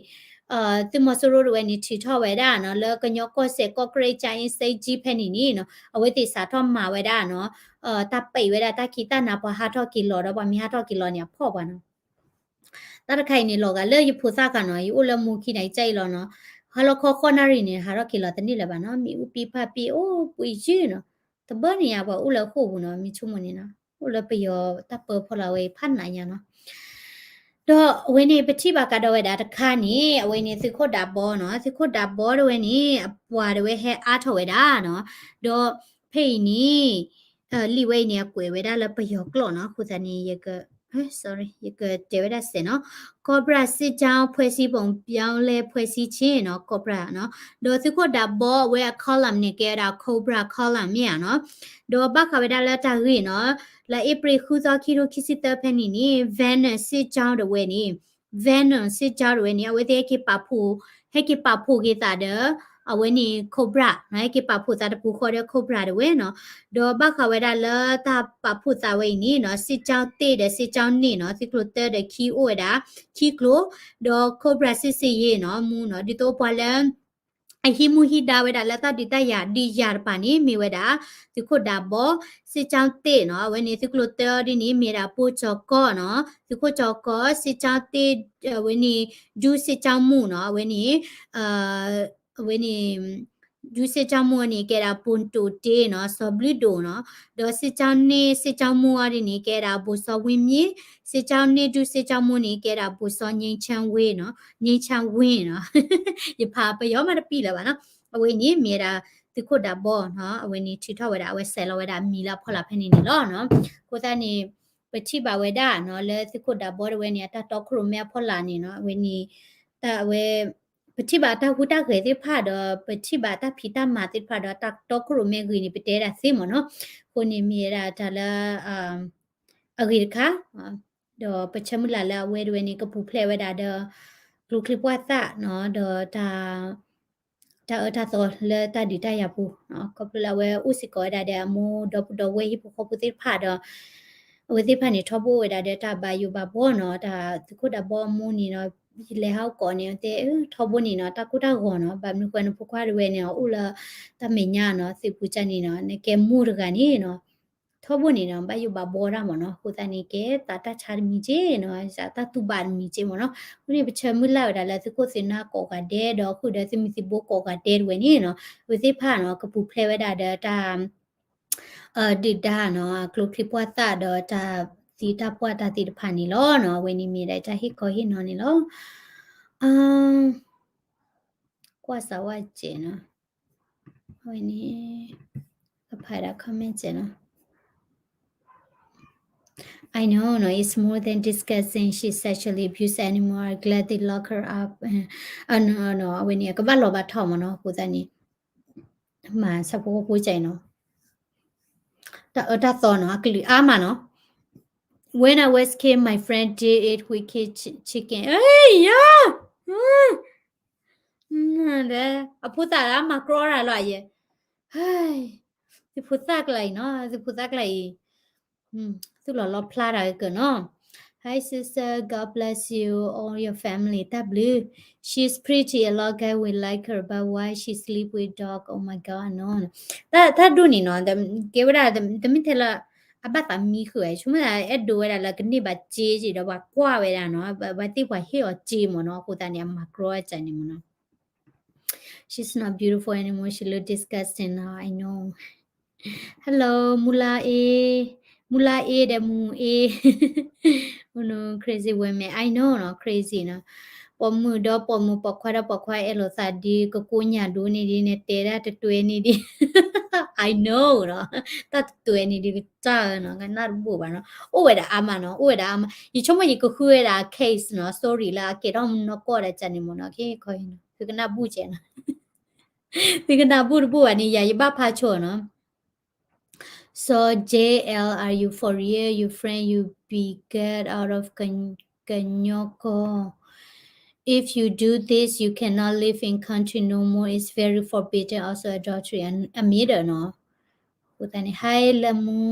သုးမီၤစိရိၤတဝဲန့ၣ် ထုးထီၣ်ဝဲဒၣ်နီၤ လၢကညီကီၢ်စဲၣ် ကီၢ်ကရ့ၣ် ကၠၤအ့စ့ကၠံဖဲန့ၣ်န့ၣ်နီၤ အဝဲသ့ၣ်စးထီၣ်မၤဝဲဒၣ်နီၤ တၢ်ပံးဝဲဒၣ်တၢ်ခံးတၢ်နၤ ပှၤဟးထီၣ်က့ၤလီၤဒီး ပှၤမ့ၢ်ဟးထီၣ်က့ၤလီၤန့ၣ် အဖီၣ်ပှၤနီၤ တၢ်တခါအံၤန့ၣ် လီၤဂာ်လၢယဖိသၣ်ခါနီၤ ယအိၣ်လၢမူခံန့ၣ် ယကၢ်အံၤလီၤနီၤ ဟါလီၤခီဃိးနၣ်ရံၣ်န့ၣ် ဟးထီၣ်က့ၤလီၤတန့ၢ်လၢၤဘၣ်နီၤ မ့ၣ်အူပံဖးပံ အိၣ်ပှ့ၤယုၢ်နီၤ တဘၣ်န့ၣ်ညါ ပှၤအိၣ်လၢဃိာ်ပူၤနီၤ မ့ၢ်ဆိကမိၣ်န့ၣ်နီၤ အိၣ်လၢပယီၤတၢ်ပၢဖီလာ်ဝဲအံၤ ဖးနးညါနီၤ ဒီးအဝဲန့ၣ် ပထံၣ်ဘၣ်ကဒီးဝဲဒၣ်တခါန့ၣ် အဝဲန့ၣ်သုးခိၣ်ဒးဘီနီၤ သုးခိၣ်ဒးဘီတဝဲန့ၣ် အပှၤတဝဲဟဲအါထီၣ်ဝဲဒၣ်နီၤ ဒီးဖဲအံၤန့ၣ် လံာ်ဝဲအံၤန့ၣ် အကွဲးဝဲဒၣ်လၢပယီၤကျိာ်နီၤ အဃိသတးန့ၣ် ယက sorry ယကတဲဝဲဒၣ်စဲးနီၤ Cobra စစ်ကြောင်း ဖွဲ့စည်းပုံ ပြောင်းလဲ ဖွဲ့စည်းခြင်းနီၤ Cobra နီၤ ဒီးသုးခိၣ်ဒးဘီအဝဲအ column န့ၣ် ကဲဝဲဒၣ် Cobra column မ့ၢ်ဧါနီၤ ဒီးဘၣ်ဃးဝဲဒၣ်လၢတၢ်ဂ့ၢ်နီၤ လါအ့ဖြ့ၣ်ဃုသီ ခံထိခံဆံသၢဖဲန့ၣ်န့ၣ် Venom စစ်ကြောင်းတဝဲန့ၣ် Venom စစ်ကြောင်းတဝဲန့ၣ် အဝဲသ့ၣ်ဟဲက့ၤပာ်ဖှိၣ် ဟဲက့ၤပာ်ဖှိၣ်က့ၤသးဒီး အဝဲန့ၣ် Cobra နီၤ ဟဲက့ၤပာ်ဖှိၣ်သးတပူၤဃီဒီး Cobra တဝဲနီၤ ဒီးဘၣ်ဃးဝဲဒၣ်လၢတၢ်ပာ်ဖှိၣ်သးဝဲအံၤန့ၣ်နီၤ စစ်ကြောင်းတစ်ဒီး စစ်ကြောင်းနှစ်နီၤ သုးကျိၤတၢဒီးခံအိၣ်ဝဲဒၣ် ခံကျိၤ ဒီး Cobra စစ်ဆင်ရေးနီၤ မူနီၤ ဒ်သိးပှၤလၢ အဟံးမူဟံးဒါဝဲဒၣ်လၢတၢ်ဒုးတၢ်ယၤဒုးယၤတပၤန့ၣ် မ့ၢ်ဝဲဒၣ် သုးခိၣ်ဒးဘီ စစ်ကြောင်းတစ်နီၤ အဝဲန့ၣ် သုးကျိၤတၢဒ်န့ၣ် မ့ၢ်ဒၣ် ဗိုလ်ချုပ်ကြီးနီၤ သုးခိၣ်ချုပ်ကြီး စစ်ကြောင်းတစ် အဝဲန့ၣ် ဒုစစ်ကြောင်းမှူးနီၤ အဝဲန့ၣ် အဝဲန့ၣ် ဒုစစ်ကြောင်းမှူးန့ၣ် ကဲဒၣ် ဗိုလ်မှူးတိတ်နီၤ စီၤဘျုးဒိၣ်နီၤ ဒီး စစ်ကြောင်းနှစ် စစ်ကြောင်းမှူးဒ်န့ၣ် ကဲဒၣ် ဗိုလ်စောဝင်းမြင့် စစ်ကြောင်းနှစ် ဒုစစ်ကြောင်းမှူးန့ၣ် ကဲဒၣ် ဗိုလ်စောငြိမ်းချမ်းဝင်းနီၤ ငြိမ်းချမ်းဝင်းနီၤ ယဖးပယီၤမးတပံလၢၤဘၣ်နီၤ အဝဲန့ၣ်မ့ၢ်ဒၣ် သုးခိၣ်ဒးဘီနီၤ အဝဲန့ၣ်ထုးထီၣ်ဝဲဒၣ် အဝဲစဲးလီၤဝဲဒၣ်အမံၤလၢအဖီလာ်ဖဲန့ၣ်န့ၣ်လီၤနီၤ. အဃိသတးန့ၣ် ပထံၣ်ဘၣ်ဝဲဒၣ်နီၤ လၢသုးခိၣ်ဒးဘီတဝဲန့ၣ် အတၢ်တီခိၣ်ရိၣ်မဲအဖီလာ်န့ၣ်နီၤ အဝဲန့ၣ် တၢ်ဝဲ ပထံၣ်ဘၣ်တၢ်ဟူးတၢ်ဂဲၤသ့ၣ်တဖၣ်ဒီး ပထံၣ်ဘၣ်တၢ်ဖံးတၢ်မၤသ့ၣ်တဖၣ်ဒီး တၢ်တီခိၣ်ရိၣ်မဲဂ့ၤန့ၣ် ပတဲဒၣ်သ့မ့ၢ်နီၤ. အဃိန့ၣ်မ့ၢ်ဝဲဒၣ်တၢ်လၢ အဂ့ၤတခါ ဒီးပဆၢမုၢ်လၢ်လၢအဝဲတဝဲန့ၣ် ကပူၤဖျဲးဝဲဒၣ်ဒီး ကျိချံပှၢ်သၣ်နီၤ ဒီးတၢ် တၢ်အၢတၢ်သီလၢတၢ်ဒုးတၢ်ယၤပူၤနီၤ ခီဖျိလၢအဝဲအိၣ်စ့ၢ်ကီးဝဲဒၣ်ဒီးအမိၢ်ဒီပုၢ်ဒီဝဲၢ်ဟံၣ်ဖိဃီဖိသ့ၣ်တဖၣ်ဒီး အဝဲသ့ၣ်တဖၣ်န့ၣ် ထီဘိအိၣ်ဝဲဒၣ်ဒီးတၢ်ဘၣ်ယိၣ်ဘၣ်ဘှီနီၤ တၢ်သုးခိၣ်ဒးဘီအမိၢ်န့ၣ်နီၤ ယလဲၤဟးအိၣ်ကိးန့ၣ်တဲ ထီဘိန့ၣ်နီၤ တၢ်ကိၢ်တၢ်ဂီၤနီၤ ဘၣ်မနုၤဃိနဖိခွါတဝဲန့ၣ် အိၣ်လၢတၢ်မဲာ်ညါနီၤ သုးပူၤကၢ်န့ၣ်နီၤ နကဲမိၢ်တဂၤန့ၣ်နီၤ ထီဘိန့ၣ်နီၤ ဘၣ်ယိၣ်ဘၣ်ဘှီတၢ်မ့ၢ်နီၤ အဃိသတးန့ၣ် ကဲသးတၢ်ဆါတမံၤက့နီၤ တၢ်တူၢ်ဘၣ်တမံၤက့မ့ၢ်နီၤ အဃိန့ၣ် ပဆၢမုၢ်လၢ်ဝဲဒၣ်လၢသုးခိၣ်သုးနၢ်ကိးဂၤဒဲးဒီး ဃုာ်ဒီးသုးမုၢ်သံၣ်ဘိကိးဂၤဒဲးတဝဲန့ၣ်နီၤ အဝဲသ့ၣ်တဖၣ်နီၤ ကပူၤဖျဲးဝဲဒၣ်ဒီးတၢ် ဒုၣ်ဒါနီၤ ကျိချံပှၢ်သၣ်ဒီးတၢ်သံတၢ်ပှၢ်တၢ်သ့ၣ်တဖၣ်န့ၣ်လီၤနီၤ အဝဲန့ၣ်မ့ၢ်ဒၣ်တၢ်ဟ့ၣ်ခီဟ့ၣ်နီၤန့ၣ်လီၤ ကွၢ်စးဝါစဲးနီၤ အဝဲန့ၣ် ကဖးဒၣ် comment စဲးနီၤ I know, no, it's more than disgusting. She's sexually abused animal. I'm glad they lock her up. Uh, uh, no, no, အဝဲန့ၣ် ကဘၣ်လီၤဘၣ်ထီၣ်မ့ၢ်နီၤ အဃိသတးန့ၣ် မၤဆၣ်ဖိကီၢ်ဖိကၢ်အံၤနီၤ တၢ်အၢတၢ်သီနီၤ အကလုာ်အါမးနီၤ When I was kid, my friend did it with kid ch- chicken. Hey, yeah! အဖိသၣ်လၢအမၤကြီတၢ်လီၤယဲ သုးဖိသၣ်ကျါအံၤနီၤ သုးဖိသၣ်ကျါအံၤ သုးလီၤလီၤဖျါတၢ်ကကၢနီၤ Hi sister, God bless you, all your family. တၢ်ဘျုး She's pretty, a lot of guy will like her, but why she sleep with dog? Oh my God, no. တၢ်ဒိၣ်န့ၣ်နီၤ ကဲဝဲဒၣ် တမ့ၢ်ထဲလၢ အဘၣ်သးမံဃုာ်ဝဲ ဆိကမိၣ်သးအဲၣ်ဒိးဝဲဒၣ်လၢကန့ၢ်ဘၣ်စ့က့ဒီး ပှၤကွၢ်ဝဲဒၣ်နီၤ ဘၣ်သ့ၣ်ပှၤဟ့ၣ်အီၤစ့မ့ၢ်နီၤ အဃိသတးန့ၣ် အမၤကြီအကန့ၣ်မ့ၢ်နီၤ She's not beautiful anymore. She look disgusting now. I know. Hello, မူလါအ့, မူလါအ့ဒီးမူအ့, မနုၤ crazy women. I know နီၤ crazy နီၤ. ပိာ်မုၣ်ဒီးပိာ်မုၣ် ပိာ်ခွါဒီးပိာ်ခွါ အဲၣ်လိာ်သးဒ်ကကိးညၣ်ဒိၣ်န့ၣ်ဒ်န့ၣ် တဲဒၣ်တတွဲန့ၣ်ဒ် I know နီၤ. တၢ်တတွဲန့ၣ်ဒ်ကစၢ်နီၤ ကနၣ်တဘူၣ်ဘၣ်နီၤ. အိၣ်ဝဲဒၣ်အါမးနီၤ အိၣ်ဝဲဒၣ်အါမး. ယဆိကမိၣ်ယကဃုဝဲဒၣ် case နီၤ story လၢအကဲထီၣ်မူနီၢ်ကီၢ်ဒီးကန့ၣ်မ့ၢ်နီၤ ခဲခီအံၤနီၤ သုကနၣ်ဘူၣ်ကဲနီၤ သုကနၣ်ဘူၣ်တဘူၣ်ဘၣ်န့ၣ် ယၤယဘၣ်ဖးဆိနီၤ So J L, are you for real? Your friend, you be get out of ကညီကီၢ် If you do this, you cannot live in country no more. It's very forbidden. Also adultery and အမ့ၢ်ဒီးနီၤ အဃိသတးန့ၣ် ဟဲလၢမူ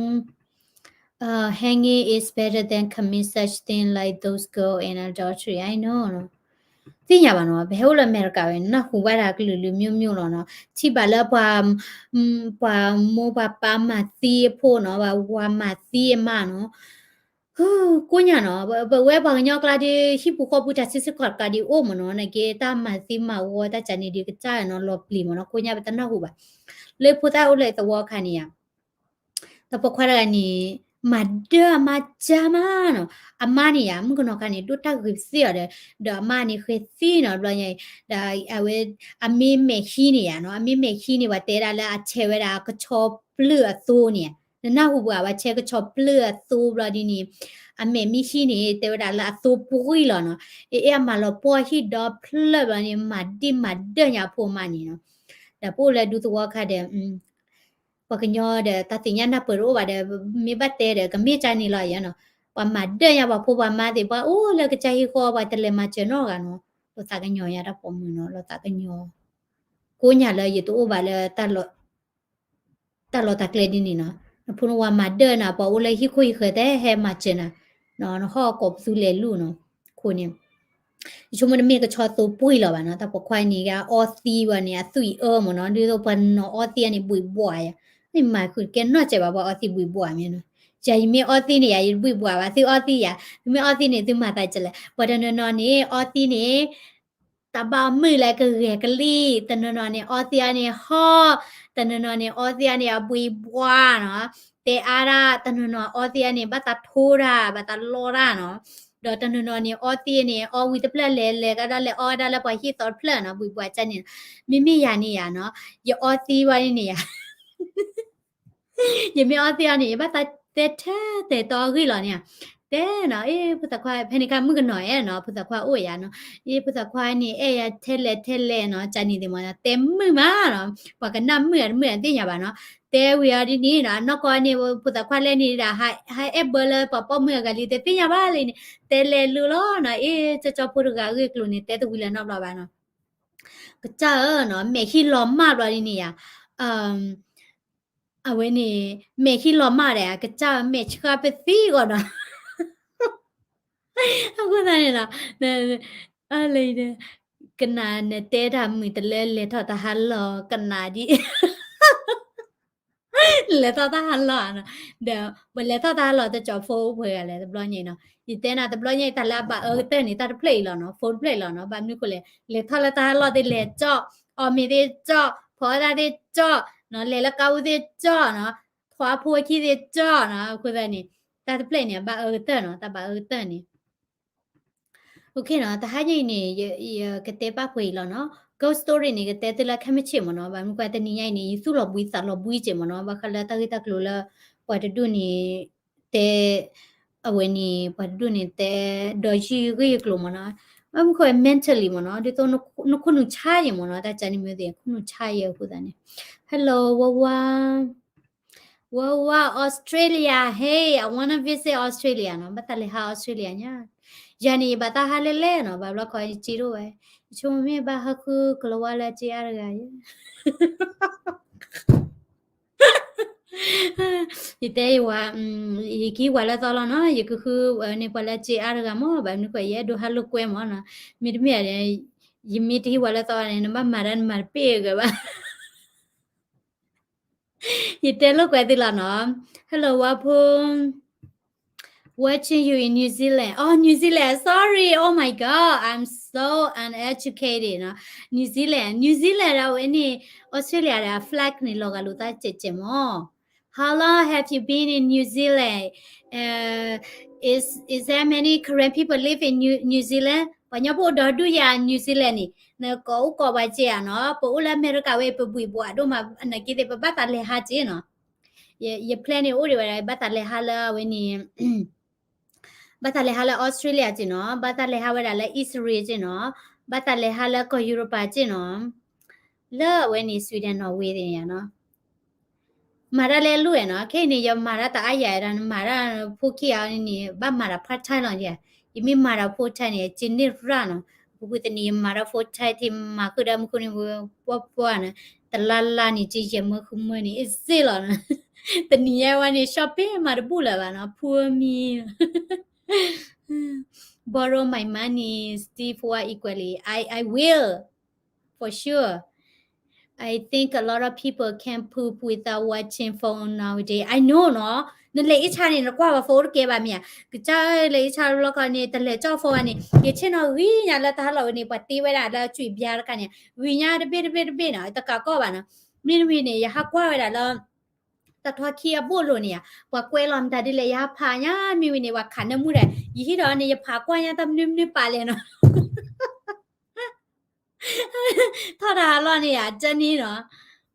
uh, hanging is better than commit such thing like those girl and adultery. I know. သ့ၣ်ညါဘၣ်နီၤ ပဟဲအိၣ်လၢအမဲရကၤဝဲ နၢ်ဟူဘၣ်တၢ်ကလုာ်လုာ်မျိုးမျိုးလီၤနီၤ ထံၣ်ဘၣ်လၢပှၤ ပှၤမိၢ်ပှၤပၢ်မၤသံအဖိနီၤ ပှၤဝၤမၤသံအမါနီၤ ကိးညါနီၤ ပဝဲပှၤကညီကျါဒီး ဟံၣ်ပူၤဃီပူၤတၢ်စံးစ့ၢ်ကီးတကးဒံးအိၣ်မ့ၢ်နီၤ နကဲတၢ်မၤသံမၤဝီတၢ်ကန့ၣ်ဒ်ကစၢ်နီၤ လီၤပျံၤမ့ၢ်နီၤ ကိးညါပတနၢ်ဟူဘၣ် လၢဖိသၣ်အိၣ်လၢသဝီခါန့ၣ်ယါ တၢ်ပိာ်ခွါတဂၤန့ၣ် မၤဒၢအမါကၢ်မးနီၤ အမါန့ၣ်ယါ မုၣ်ကနီၤခါန့ၣ် ဒိၣ်တၢ်ဂ့ၤပသ့ၣ်အီၤဒီး ဒီးအမါန့ၣ်ဃဲသံနီၤ ဘျီညါအံၤ ဒီးအဝဲ အမ့ၢ်မဲာ်ဟံးန့ၢ်ယါနီၤ အမ့ၢ်မဲာ်ဟံးန့ၢ် ပှၤတဲဒၣ်လၢအဆဲးဝဲဒၣ်ကဆီပျၢၢ်အသိန့ၣ် နနၢ်ဟူပှၤ ပှၤဆဲးကဆီပျၢၢ်အသိဘျီဒ်န့ၣ် အမဲာ်မ့ၢ်ဟံးန့ၢ် တဲဝဲဒၣ်လၢအသိပှံၢ်လီၤနီၤ အ့ၣ် အမၤလီၤပှီၢ်ဟံၣ်ဒီဖျၢၣ်ဘျီန့ၣ် မၤဒံၣ်မၤဒၢၣ်ညါအဖိအမါန့ၣ်နီၤ ဒီးပအိၣ်လၢဒူသဝီခါဒီး ပှၤကညီဒီး တၢ်သ့ၣ်ညါနၢ်ပၢၢ်တအိၣ်ဘၣ်ဒီး မ့ၢ်ဘၣ်တဲဒီး ကမ့ၢ်ကၢ်န့ၣ်လီၤယါနီၤ ပှၤမၤဒၢၣ်ညါပှၤဖိပှၤမါသ့ၣ် ပှၤအိၣ်လၢကစၢ်ဟံၣ်ဃီ ပှၤတလဲၤမၤစၢၤနီတဂၤနီၤ လိာ်သးကညီၤယါတၢ်ပိာ်မုၣ်နီၤ လိာ်သးကညီၤ ကိးညါလၢယတအိၣ်ဘၣ်လၢ တၢ်လီၢ်တၢ်ကျဲဒ်န့ၣ်နီၤ နဖိနဝၤမၤဒၢၣ်နၤ ပှၤအိၣ်လၢဟံၣ်ခိၣ်ဟံၣ်ဃၢၤတဲဟဲမၤစၢၤနၤ နဟီၣ်ကိးပသူလဲၤလူၤနီၤ ခိၣ်န့ၣ် ယဆိကမိၣ်တမ့ၢ်ကဆီသိပှံၢ်လီၤဘၣ်နီၤ တၢ်ပိာ်ခွါန့ၣ် ကအီသံးဘၣ်န့ၣ် အသွံၣ်အၢမ့ၢ်နီၤ ဒ်သိးပှၤနီၤအီသံးန့ၣ် ဘှံးဘှးယါ မ့ၢ်မၤဃုာ်ကဲနီၢ်စဲးဘၣ် ပှၤအီသံးဘှံးဘှးမ့ၢ်နီၤ ယၤယမ့ၢ်အီသံးန့ၣ်ယၤ ယတဘှံးဘှးဘၣ် သုအီသံးယၤ သုမ့ၢ်အီသံးန့ၣ် သုမၤသးကလဲၣ် ပှၤတနီၤနီၤန့ၣ် အီသံးန့ၣ် တၢ်ဘၣ်အမုၢ်လၢကဂဲၤကလံၣ် တနီၤနီၤန့ၣ် အီသံးအါန့ၣ်ဟီၣ် တနီၤနီၤန့ၣ် အီသံးအါန့ၣ် အဘှံးဘှးနီၤ တဲအါဒၣ် တနီၤနီၤ အီသံးအါန့ၣ် ဘၣ်သးထိတၢ် ဘၣ်သးလီတၢ်နီၤ ဒီးတနီၤနီၤန့ၣ် အီသံးန့ၣ် အီဝံၤတဖျၢၣ်လဲၤ လဲၤကဒီးလဲၤအီကဒီးလၢပှၤဟံၣ်သီတဖျၢၣ်နီၤ, ဘှံးဘှီးကန့ၣ်နီၤ. မ့မ့ၢ်ယၤန့ၣ်ယၤနီၤ, ယအီသံးဝဲန့ၣ်ယၤ ယမ့ၢ်အီသံးအီၤန့ၣ် ယဘၣ်သးတဲထဲတဲတီအဂ့ၢ်လီၤန့ၣ်, တဲနီၤ, အ့ ဖိသၣ်ခွါ ဖဲန့ၣ်ခါမုၣ်ကနီၤအဲၣ်နီၤ, ဖိသၣ်ခွါအိၣ်ယၤနီၤ, အ့ ဖိသၣ်ခွါန့ၣ်အဲၣ်ယၤထဲလဲၣ်ထဲလဲၣ်နီၤ, ကန့ၣ်သ့ၣ်မး တဲမုာ်မးနီၤ, ပှၤကနၣ်မုာ်ဧါတမုာ်ဧါတသ့ၣ်ညါဘၣ်နီၤ, တဲဝံၤအီၤဒ်န့ၣ်နီၤ, နီၢ်ကီၢ်န့ၣ် ဖိသၣ်ခွါလဲၣ်န့ၣ်ဒၣ် ဟးအဲၣ်ဘၢလၢပှၤပိာ်မုၣ်အဂၤလံ တသ့ၣ်ညါဘၣ်လံန့ၣ်, တဲလဲၤလိၤလီၤနီၤ, အ့ ကၠီကၠီဖိတဂၤအဂ့ၢ်အကျိၤန့ၣ် တဲတဝံၤလၢၤနီတဘျီဘၣ်နီၤ. ကစၢ်ဧၢနီၤ, မဲာ်ဟံၣ်လီၤမၢ်ဘျီဒ်န့ၣ်ယၤ, အဝဲန့ၣ် မဲာ်ဟံၣ်လီၤမၢ်ဒီး ကစၢ်ဧၢ မဲာ်ဆှးပသံအဂီၢ်နီၤ, အဃိသတးန့ၣ်နီၤ, အလၢ ကနၣ်နတဲတၢ်မုာ်တလၢ လဲၤထီၣ်တၢ်ဟးလီၢ် ကနၣ်ဒ် လဲၤထီၣ်တၢ်ဟးလီၢ်နီၤ, ဒီးပလဲၤထီၣ်တၢ်ဟးလီၢ် တကၠီၤဖိအိၣ်ပှဲၤဂၤလဲၣ် တဘျီညါနီၤ, ယတဲနၤတဘျီညါအံၤ တၢ်လၢအဘၣ်အၢကတၢၢ်န့ၣ် တၢ်တဖျၢၣ်အံၤလီၤနီၤ, ဖိတဖျၢၣ်အံၤလီၤနီၤ, ဘၣ်မနုၤဃိလဲၣ်, လဲၤထီၣ်လၢတၢ်ဟးလီၢ်သ့ၣ်လဲၤကၠီၣ်, အီၣ်မ့ၤသ့ၣ်ကၠီၣ်, ဖီအီၣ်တၢ်သ့ၣ်ကၠီၣ်နီၤ, လဲၤလၢကါအူသ့ၣ်ကၠီၣ်နီၤ, ထွါဖိအခံသ့ၣ်ကၠီၣ်နီၤ, အဃိသတးန့ၣ် တၢ်တဖျၢၣ်အံၤန့ၣ် အဘၣ်အၢကတၢၢ်နီၤ, တၢ်ဘၣ်အၢကတၢၢ်န့ၣ် OK နီၤ, တဟါညါအံၤန့ၣ် ယကတဲဘၣ်ပှဲၤအံၤလီၤနီၤ, ghost story န့ၣ် ကတဲသုလၢခဲမုၢ်ဆ့ၣ်မ့ၢ်နီၤ, ဘၣ်မနုၤဃိတနံၤညါအံၤန့ၣ် ယသူၣ်လီၤဘှံးသးလီၤဘှံးက့ၤမ့ၢ်နီၤ, ဘၣ်ဃးလၢတၢ်ဂ့ၢ်တၢ်ကျိၤလၢ ပှၤတဒူၣ်န့ၣ် တဲ အဝဲန့ၣ် ပှၤတဒူၣ်န့ၣ်တဲ ဒီးယုၢ်ဂ့ၢ်ယကျိၤမ့ၢ်နီၤ, ဘၣ်မနုၤဃိ mentally မ့ၢ်နီၤ, ဒ်သိးနခိၣ်နူာ်ဆါယဲၢ်မ့ၢ်နီၤ, တၢ်ကန့ၣ်မ့ၢ်သ့ၣ် ခိၣ်နူာ်ဆါယဲၢ်အဃိသတးန့ၣ်, Hello ဝါဝါ ဝါဝါ Australia, hey, I wanna visit Australia နီၤ, ဘၣ်သးလဲၤဟး Australia ညါ, ယၤန့ၣ် ယဘၣ်သးဟးလဲၣ်လဲၣ်နီၤ, ဘၣ်ဘျီခီယစ့ဒိၣ်ဝဲ, ယဆိကမိၣ်မ့ၢ်ဘၣ်ဟးဃုကလၤဝါလၢအစ့အါတဂၤယဲၢ် ယတဲယဝၤ, ယကဟံးဝၤလၢသီလီၤနီၤ, ယကဃုန့ၢ်ပှၤလၢအစ့အါတဂၤမ့ၢ်, ဘၣ်မနုၤဃိ ယအဲၣ်ဒိးဟးလိာ်ကွဲမ့ၢ်နီၤ, မ့တမ့ၢ် ယမ့ၢ်တဟံးဝၤလၢသီန့ၣ် နဘၣ်မၤတၢ်နမၤတပ့ၢ်ဂၤဘၣ် ယတဲလိာ်ကွဲသုလီၤနီၤ, Hello ဝါဖိ Watching you in New Zealand. Oh, New Zealand. Sorry. Oh my God. I'm so uneducated. နီၤ, New Zealand. New Zealand ဒီးအဝဲန့ၣ် Australia ဒီး flag န့ၣ် လီၤဂာ်လိာ်သးစဲးစဲးမ့ၢ်. How long have you been in New Zealand? Uh, is, is there many Karen people live in New, New Zealand? ပှၤကညီဖိအိၣ်ဒီးဒူၣ်ယၤ New Zealand န့ၣ်, နကိးအိၣ်ကိးပှၤစ့ဧါနီၤ, ပအိၣ်လၢအမဲရကၤဝဲ ပဘှံးဘှီးဒိၣ်မး နာ်က့သ့ၣ် ပဘၣ်သးလဲၤဟးစ့နီၤ. ယ ယ plan န့ၣ်အိၣ်ဒံးဝဲဒၣ် ဘၣ်သးလဲၤဟးလၢအဝဲန့ၣ် ဘၣ်သးလဲၤဟးလၢ Australia စ့ၢ်နီၤ, ဘၣ်သးလဲၤဟးဝဲဒၣ်လၢ Israel စ့ၢ်နီၤ, ဘၣ်သးလဲၤဟးလၢကီၢ် Europe စ့ၢ်နီၤ, လၢအဝဲန့ၣ် Sweden Norway သ့ၣ်န့ၣ်နီၤ. မၤတၢ်လၢအလိၣ်ဝဲနီၤ, ခဲအံၤန့ၣ် ယမၤတၢ်တအါယၤဒီး နမၤတၢ်ဖိခံဂၤန့ၣ် ဘၣ်မၤတၢ် part time လီၤ, ယမ့ၢ်မၤတၢ် full time န့ၣ် စ့န့ၢ်ရၣ်နီၤ, ပူၤကွံာ်တနံၤယမၤတၢ် full time ထံမၤဃုာ်ဒီးမုၢ်ဃုန့ၣ် ပှၢ်ပှၢ်နီၤ, တလါလါန့ၣ် စ့ယဲၢ်မၢဃုမၢန့ၣ် အ့ၣ်စ့ၣ်လီၤနီၤ, တနံၤညါဝဲန့ၣ် shopping မၤတဘူၣ်လၢၤဘၣ်နီၤ, poor me borrow my money, Steve, what equally, I, I will, for sure. I think a lot of people can poop without watching phone nowadays. I know နီၤ, နလဲၤအ့ၣ်ဆါန့ၣ် နကွၢ်ဘၣ် phone တကဲဘၣ်မ့ၢ်ဧါ, ကစၢ်လဲၤအ့ၣ်ဆါတဘျီခီန့ၣ် တလဲၤကၠီၣ် phone ဘၣ်န့ၣ်, ယဆ့ၣ်နီၤဂံၤညါလၢတၢ်ဟးလီၢ်ဝဲန့ၣ် ပှၤတ့ဝဲဒၣ်လၢအသွံၣ်ဘျါတခါန့ၣ်, ဂံၤညါတဘ့ၣ်တဘ့ၣ်တဘ့ၣ်နီၤ, တကးကီၢ်ဘၣ်နီၤ, မ့တမ့ၢ်န့ၣ် ယဟးကွၢ်ဝဲဒၣ်လၢ တၢ်ထီခံအဘိၣ်လိၤန့ၣ်ဧါ, ပှၤကွဲးလီၤမတၤဒ်လဲၣ် ယဟးဖးညါ မ့ၢ်ဝံၤန့ၣ် ပှၤခးနၢမူဒီး ယဟံးထီၣ်န့ၣ် ယဖးကွၢ်ညါတၢ်မနုၤမနုၤပာ်လဲၣ်နီၤ ထီၣ်တၢ်ဟးလီၢ်န့ၣ်ဧါ ကၠၢနံၤနီၤ,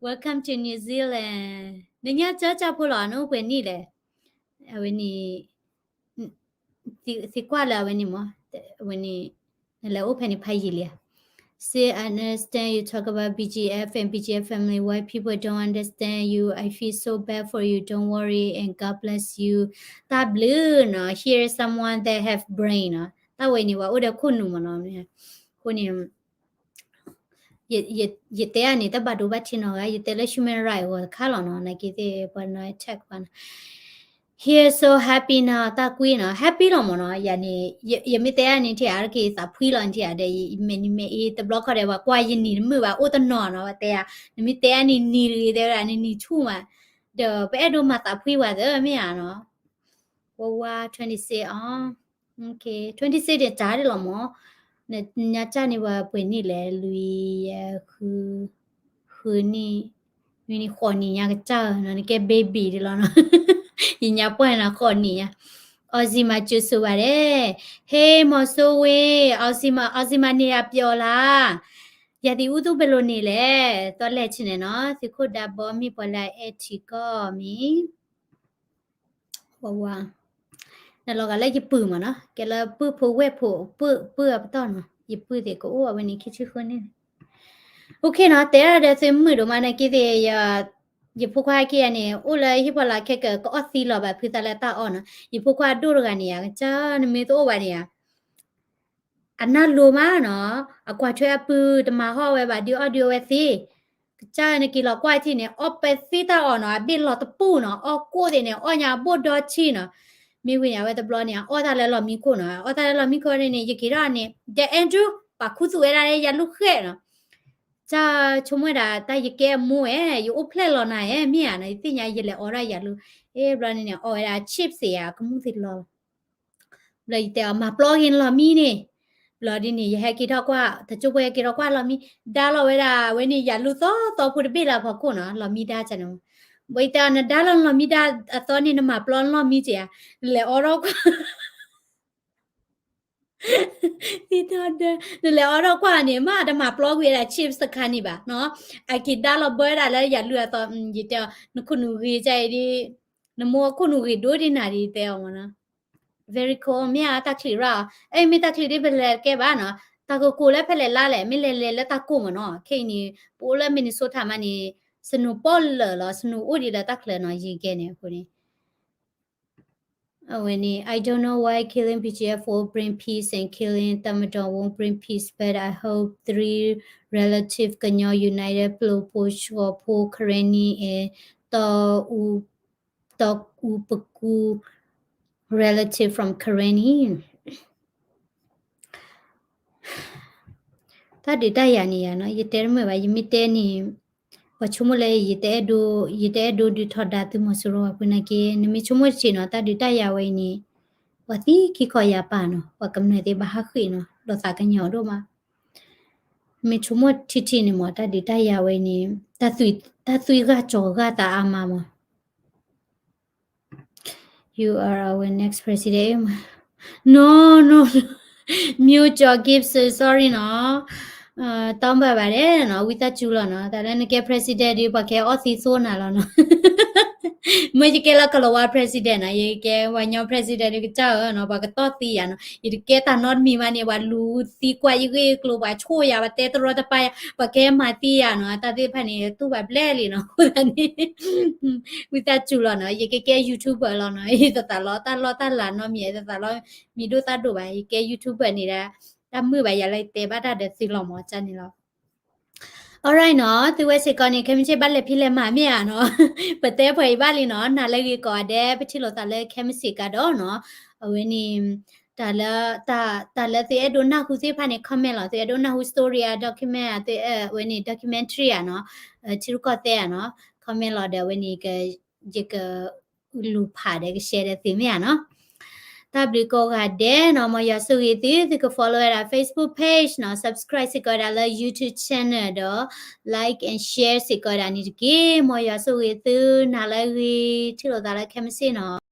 Welcome to New Zealand. နညါကၠၢကၠၢဖိလီၤ နအိၣ်ပှဲၤနံၣ်လဲၣ်. အဝဲန့ၣ် သံကွၢ်လၢအဝဲန့ၣ်မ့ၢ် အဝဲန့ၣ် နလဲၤအိၣ်ဖဲန့ၣ်ဖးယံာ်လံဧါ. Say, I understand you talk about B G F and B G F family. Why people don't understand you? I feel so bad for you. Don't worry and God bless you. တၢ်ဘျုးနီၤ, here is someone that have brain နီၤ. တၢ်ဝဲန့ၣ် ပှၤအိၣ်ဒီးခိၣ်နူာ်မ့ၢ်နီၤ. အဃိန့ၣ် ယတဲအန့ၣ် တၢ်ဘၣ်ဒိဘၣ်ထံးနီၤဂၤ, ယတဲလၢ human right အဂီၢ်တခါလီၤနီၤ, နာ်က့သ့ၣ် ပှၤနီၤ attack ပှၤနီၤ. He is so happy now, တၢ်ကွံနီၤ, happy လီၤမ့ၢ်နီၤ, ယၤန့ၣ် ယမ့ၢ်တဲအန့ၣ်ထံၣ်ဧါ က့ၤသးဖှံလီၤနထံၣ်ဧါ, ဒီးမ့ၢ်နံၤမ့ၢ်အ့ တဘျီခီဒီး ပှၤကွၢ်ယနံၤတမုာ်ဘၣ် အိၣ်တနီၤနီၤ, ပှၤတဲယၤ နမ့ၢ်တဲအန့ၣ်နံၤတဂ့ၤ တဲဝဲဒၣ် နနံၤဆူၣ်မး, ဒီးပအဲၣ်ဒိးမၤသးဖှံပှၤသၢမ့ၢ်ဧါနီၤ. ဝါဝါ twenty-six အီၤ OK, twenty-six န့ၣ် တၢ်ဒ်လီၤမ့ၢ်, နညါကၢ်န့ၣ် ပှၤပှဲၤနံၣ်လဲၣ်, လွံၢ်ယဲၢ် ဃု, ဃုနံၣ်, နွံနံၣ် ဃိးနံၣ်ညါကစၢ်နီၤ, နကဲ baby ဒ်လီၤနီၤ, ယညါပှၢ်နီၤ ဃိးနံၣ်ညါ, အီၣ်စံမၤ ကြိုဆိုပါတယ်. ဟ့ၣ် မီၤစိဝ့, အီၣ်စံမၤ အီၣ်စံမၤန့ၣ်ယၤပျီလၢ်, ယၤသံးအူသူၣ်ပလိာ်န့ၣ်လဲၣ်, သီလဲၣ်ဆ့န့ၣ်နီၤ, သုးခိၣ်ဒးဘီမ့ၢ်ပှၤလၢအအဲၣ်ထံကီၢ်မ့ၢ် ဝါဝါ, နလီၤဂာ်လၢယပုၢ်မးနီၤ, ကဲလၢပုၢ်ဖိဝဲၢ်ဖိ ပုၢ် ပုၢ်အပတီၢ်နီၤ, ယပုၢ်သ့ၣ်ကအိၣ်အဝဲန့ၣ်ခံဆံဃုန့ၣ်, OKနီၤ, တဲဒၣ်ဒီးသုမုာ်ဒိၣ်မးနာ်က့သ့ၣ် ယဖိခွါခံဂၤန့ၣ် အိၣ်လၢဟံၣ်ဖီလာ်ခဲကၢး ကအီၣ်သံလီၤဘၣ်ဖုသးလၢတၢ်အီၣ်နီၤ, ယဖိခွါဒိၣ်တဂၤန့ၣ်ဧါ, ကစၢ်နမ့ၢ်တအိၣ်ဘၣ်န့ၣ်ဧါ အနၢ်လိၤမးနီၤ, အကွၢ်ထွဲအပုၢ်တမၤဟီၣ်ဝဲဘၣ် ဒုးအီၣ်ဒုးအီဝဲသ့, ကစၢ်န့ၣ်က့ၤလီၤကွၢ်ထံၣ်န့ၣ် အီၣ်ပဲသ့တၢ်အီၣ်နီၤ, အဘ့ၣ်လီၤတပူၣ်နီၤ, အီၣ်ကိၣ်သ့ၣ်န့ၣ် အီၣ်ညါအဘိၣ်ဒီထံနီၤ, မ့ၢ်ဝံၤန့ၣ် အဝဲတဘျီန့ၣ် အီၣ်တၢ်လၢလီၢ်မံခိၣ်နီၤ, အီၣ်တၢ်လၢလီၢ်မံခိၣ်န့ၣ်န့ၣ် ယက့ၤထီၣ်န့ၣ် ဒီး Andrew ပာ်ခူသူၣ်ဝဲဒၣ်လၢယၤလူၢ်ဃဲၣ်နီၤ, ကစၢ်ဆိကမိၣ်ဝဲဒၣ် တၢ်ယကဲအမိၢ်ဧဲ, ယအိၣ်ဖျဲၣ်လီၤနၤဧဲ မ့ၢ်ဧါနီၤ, ယသ့ၣ်ညါယလဲၤအီၣ်ဒၣ်ယၤလူၢ်, အ့ ဘျီန့ၣ်န့ၣ် အီၣ်ဝဲဒၣ် chips သ့ၣ်ဧါ ကမူၣ်သ့ၣ်လီၤ ဘျီယတဲအီၤ မၤပျီဂ့ၤနလီၢ်မံန့ၣ်, ဘျီဒ်န့ၣ် ယဟဲက့ၤထီၣ်ကွၢ် တကၠိပှဲၤဟဲက့ၤထီၣ်ကွၢ်လီၢ်မံ, ဒါလီၤဝဲဒၣ်ဝဲန့ၣ် ယၤလူၢ်သီသီဖိတဘ့ၣ်လၢအဖီခိၣ်နီၤ, လီၢ်မံဒါကန့ၣ်, ဘျီယတဲအီၤ နဒါလီၤနလီၢ်မံဒါအသီန့ၣ် နမၤပျီနလီၢ်မံက့ၤဧါ, နလဲၤအီၣ်ထီၣ်ကွၢ် သံထီၣ်ဒၢ, နလဲၤအီၣ်ထီၣ်ကွၢ်န့ၣ် မ့ၢ်တမၤပျီကွံာ်ဝဲဒၣ် chips တခါန့ၣ်ဘၣ်နီၤ, အက့ၤဒါလီၤဘၢဝဲဒၣ်လၢယၤလူၢ်အသီ, ယတဲအီၤ နခိၣ်နူာ်ဂ့ၤကါအံၤဒ်, နမိၢ်အခိၣ်နူာ်ဂ့ၤဒိၣ်ဒ်နၤဒ် ယတဲအီၤမ့ၢ်နီၤ, very cold မ့ၢ်ဧါ တၢ်ချံးရၣ်အီၤ, အဲ မ့ၢ်တၢ်ချံးဒ်ပလဲၤကဲဘၣ်နီၤ, တၢ်ကကိးလၢဖဲလဲၣ်လါလဲၣ် မ့ၢ်လဲၤလဲၤလၢတၢ်ကိၢ်မ့ၢ်နီၤ, ခဲအံၤန့ၣ် ပအိၣ်လၢ Minnesota မးန့ၣ် snow ပီၣ်လၢာ်လီၤ, snow အိၣ်ဒံးလၢတၢ်ချၢနီၤ, ယကဲန့ၣ်အဃိန့ၣ် အဝဲန့ၣ် I don't know why killing B G F won't bring peace and killing တပ်မတော် won't bring peace, but I hope three relative ကညီ united ပျိၢ်ဖိ ရှီၣ်ဖိ Karenni and တီၢ်အူပကူ relative from Karenni တၢ်ဒုးတၢ်ယၤန့ၣ်ယၤနီၤ, ယတဲတမုာ်ဘၣ်, ယမ့ၢ်တဲန့ၣ် ပှၤဆိကမိၣ်လၢ ယတအဲၣ်ဒိးဒုးထီဒါသုမီၤစိရိၤအပူၤနာ်က့, နမ့ၢ်ဆိကမိၣ်တထံးနီၤ, တၢ်ဒုးတၢ်ယၤဝဲအံၤန့ၣ် ပှၤသံခံခီယၤပာ်နီၤ, ပှၤကမျၢၢ်သ့ၣ်ဘၣ်ဟးဃ့ၣ်နီၤ, လိာ်သးကညီၤဒိၣ်မး, မ့ၢ်ဆိကမိၣ်ထံထံန့ၣ်မး, တၢ်ဒုးတၢ်ယၤဝဲအံၤန့ၣ် တၢ်သွံၣ်ဂၢ်ကၠီၤဂၢ်သးအါမးမး You are our next president. No, no, no. မျိုးကျော် Gibson, sorry နီၤ, တောင်းပန်ပါတယ်နီၤ, ဝံသးစူၤလီၤနီၤ, တၢ်လၢနကဲ president ဒီး ပှၤကဲအီၣ်သံသိနၤလီၤနီၤ, မ့ၢ်ယကဲလၢကလီၤဝါ president နီၤ, ယကဲပှၤကညီ president ဒီး ကစၢ်ဧၢနီၤ, ပှၤကတီၢ်သံယၤနီၤ, ယတကဲတၢ်နီတမံၤမးန့ၣ် ပှၤလူၤသံကွၢ်ယဂ့ၢ်ကျိၤ, ပှၤဆိၣ်ယၤ, ပှၤတဲတရီတပါယၤ, ပှၤကဲမၤသံယၤနီၤ, တၢ်သ့ၣ်တဖၣ်န့ၣ် တူၢ်ဘၣ်ဘျဲၣ်လံနီၤ, အဃိသတးန့ၣ် ဝံသးစူၤလီၤနီၤ, ယကကဲ YouTuber လီၤနီၤ, ယတသးလီတၢ်လီၢ်တၢ်လၤနီတမံၤ, ယတသးလီမံၤဒိၣ်သၣ်ဒိၣ်ဘၣ်, ယကဲ YouTuber န့ၣ်ဒီး တၢ်မုာ်ဘၣ်ယၤလၢယတဲဘၣ်တၢ်ဒီးသုလီၤမး, ကန့ၣ်လီၤ. Alright နီၤ, သုဝဲစ့ၢ်ကီးန့ၣ် ခဲမုၢ်ဆ့ၣ်ဘၣ်လဲၤဖံးလဲၤမၤမ့ၢ်ဧါနီၤ, ပတဲပှဲၤအံၤဘၣ်လံနီၤ, နၤလၢဂ့ၤကိးဂၤဒဲး ပထံၣ်လိာ်သးလၢခဲမုၢ်ဆ့ၣ်ကါဒီးနီၤ, အဝဲန့ၣ် တၢ်လၢ တၢ်လၢသုအဲၣ်ဒိးနၢ်ဟူသ့ၣ်တဖၣ်န့ၣ် comment လီၤ, သုအဲၣ်ဒိးနၢ်ဟူ story ဧါ, document ဧါ, အဝဲန့ၣ် documentary ဧါနီၤ, ထံရူၢ်ကီၢ်သဲးဧါနီၤ, comment လီၤဒီး အဝဲန့ၣ် ယကလူၤဖးဒီးက share ဒီးသုမ့ၢ်ဧါနီၤ. တၢ်ဘျုးကိးဂၤဒဲးနီၤ, မ်ယွၤဆိၣ်ဂ့ၤသု, သုက follow ဝဲဒၣ် Facebook page နီၤ, subscribe စ့ၢ်ကီးဝဲဒၣ်လၢ YouTube channel ဒီး like and share စ့ၢ်ကီးဝဲဒၣ်န့ၣ်တက့ၢ်. မ်ယွၤဆိၣ်ဂ့ၤသု, နၤလၢဂ့ၤ, ထံၣ်လိာ်သးလၢခဲမုၢ်ဆ့ၣ်နီၤ.